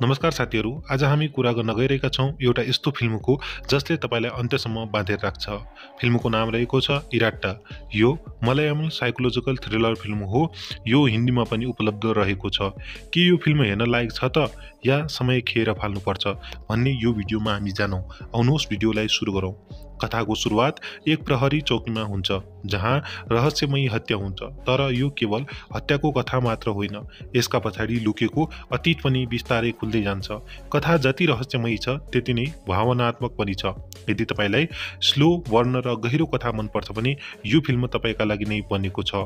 नमस्कार साथीहरू, आज हामी कुरा गर्न गइरहेका छौँ एउटा यस्तो फिल्मको जसले तपाईँलाई अन्त्यसम्म बाँधेर राख्छ। फिल्मको नाम रहेको छ इराट्टा। यो मलयालम साइकोलोजिकल थ्रिलर फिल्म हो। यो हिन्दीमा पनि उपलब्ध रहेको छ। के यो फिल्म हेर्न लायक छ त या समय खेर फाल्नुपर्छ भन्ने यो भिडियोमा हामी जानौँ। आउनुहोस् भिडियोलाई सुरु गरौँ। कथाको सुरुवात एक प्रहरी चौकीमा हुन्छ जहाँ रहस्यमयी हत्या हुन्छ, तर यो केवल हत्याको कथा मात्र होइन, यसका पछाडि लुकेको अतीत पनि बिस्तारै खुल्दै जान्छ। कथा जति रहस्यमयी छ त्यति नै भावनात्मक पनि छ। यदि तपाईँलाई स्लो वर्ण र गहिरो कथा मनपर्छ भने यो फिल्म तपाईँका लागि नै बनेको छ।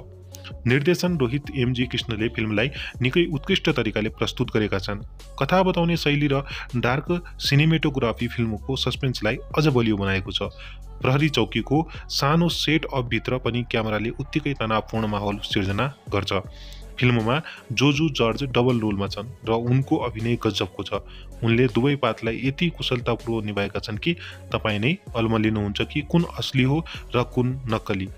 निर्देशन रोहित एमजी कृष्णले फिल्मलाई निकै उत्कृष्ट तरिकाले प्रस्तुत गरेका छन्। कथा बताउने शैली र डार्क सिनेमेटोग्राफी फिल्मको सस्पेन्सलाई अझ बलियो बनाएको छ। प्रहरी चौकीको सानो सेट अपभित्र पनि क्यामेराले उत्तिकै तनावपूर्ण माहौल सिर्जना गर्छ। फिल्ममा जोजु जर्ज डबल रोलमा छन् र उनको अभिनय गजबको छ। उनले दुवै पात्रलाई यति कुशलतापूर्वक निभाएका छन् कि तपाईँ नै अल्मलिनुहुन्छ कि कुन असली हो र कुन नक्कली।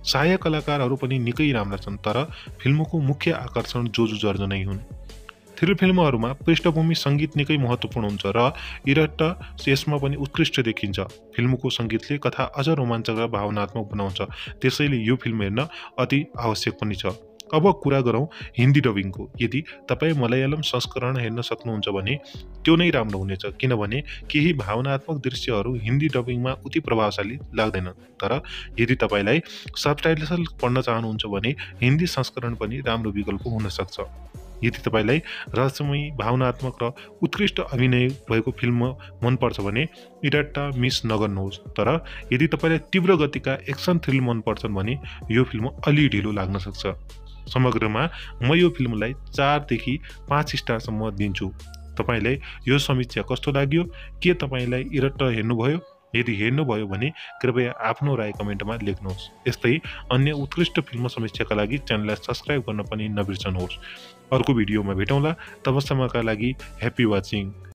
सहायक कलाकारहरू पनि निकै राम्रा छन्, तर फिल्मको मुख्य आकर्षण जोजु जर्ज नै हुन्। थ्रिलर फिल्महरूमा पृष्ठभूमि सङ्गीत निकै महत्त्वपूर्ण हुन्छ र इराट्टा यसमा पनि उत्कृष्ट देखिन्छ। फिल्मको सङ्गीतले कथा अझ रोमाञ्चक र भावनात्मक बनाउँछ, त्यसैले यो फिल्म हेर्न अति आवश्यक पनि छ। अब कुरा गरौँ हिन्दी डबिङको। यदि तपाईँ मलयालम संस्करण हेर्न सक्नुहुन्छ भने त्यो नै राम्रो हुनेछ, किनभने केही भावनात्मक दृश्यहरू हिन्दी डबिङमा उति प्रभावशाली लाग्दैनन्। तर यदि तपाईँलाई सबटाइटल पढ्न चाहनुहुन्छ भने हिन्दी संस्करण पनि राम्रो विकल्प हुन सक्छ। यदि तपाईँलाई रहस्यमयी, भावनात्मक र उत्कृष्ट अभिनय भएको फिल्म मनपर्छ भने इराट्टा मिस नगर्नुहोस्। तर यदि तपाईँलाई तीव्र गतिका एक्सन थ्रिल मनपर्छन् भने यो फिल्म अलि ढिलो लाग्न सक्छ। समग्रमा म यो फिल्मलाई 4 देखि 5 स्टारसम्म दिन्छु। तपाईँलाई यो समीक्षा कस्तो लाग्यो? के तपाईँलाई इराट्टा हेर्नुभयो? यदि हेर्नुभयो भने कृपया आफ्नो राय कमेन्टमा लेख्नुहोस्। यस्तै अन्य उत्कृष्ट फिल्म समीक्षाका लागि च्यानललाई सब्स्क्राइब गर्न पनि नबिर्सनुहोस्। अर्को भिडियोमा भेटौँला, तबसम्मका लागि ह्याप्पी वाचिङ।